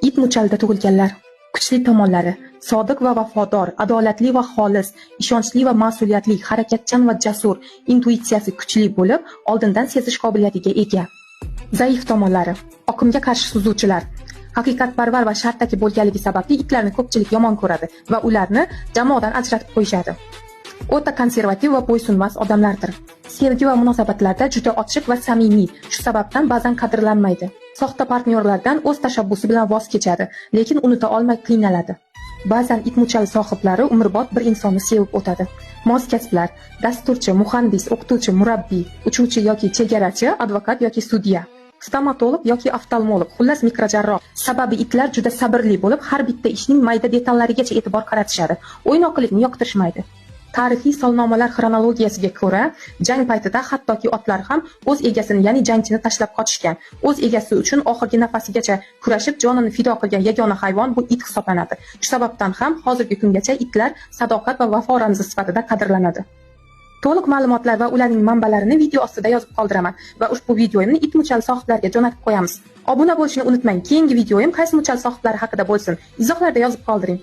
It muchalida tug'ilganlar. Kuchli tomonlari: sodiq va vafodor, adolatli va xolis, ishonchli va mas'uliyatli, harakatchan va jasur, intuitsiyasi kuchli bo'lib, oldindan sezish qobiliyatiga ega. Zaif tomonlari: oqimga qarshi suzuvchilar. Haqiqatparvar va shartaki bo'lganligi sababli itlarni ko'pchilik yomon ko'radi va ularni jamoadan ajratib qo'yishadi. O'ta konservativ va bo'ysunmas odamlardir. Sevgi va munosabatlarda juda ochiq va samimiy, shu sababdan ba'zan qadrlanmaydi. Soxta partnyorlardan o'z tashabbusi bilan voz kechadi, lekin unuta olmay qiynaladi. Ba'zan it muchali sohiblari umrbod bir insonni sevib o'tadi. Mos kasblar: dasturchi, muhandis, o'qituvchi, murabbiy, uchuvchi yoki chegarachi, advokat yoki sudya, stomatolog yoki oftalmolog, xullas, mikrojarroh. Sababi itlar juda sabrli bo'lib, har bitta ishning mayda detallarigacha e'tibor qaratishadi. O'ynoqilikni yoqtirishmaydi. Tarixiy solnomalar xronologiyasiga ko'ra, jang paytida hattoki otlar ham o'z egasini, ya'ni jangchini tashlab qochishgan. O'z egasi uchun oxirgi nafasigacha kurashib, jonini fido qilgan yagona hayvon bu it hisoblanadi. Shu sababdan ham hozirgi kungacha itlar sadoqat va vafo ramzi sifatida qadrlanadi. To'liq ma'lumotlar va ularning manbalarini video ostida yozib qoldiraman va ushbu videoimni it muchali sohiblariga jo'natib qo'yamiz. Obuna bo'lishni unutmang. Keyingi videoim qaysi muchal sohiblari haqida bo'lsin? Izohlarda yozib qoldiring.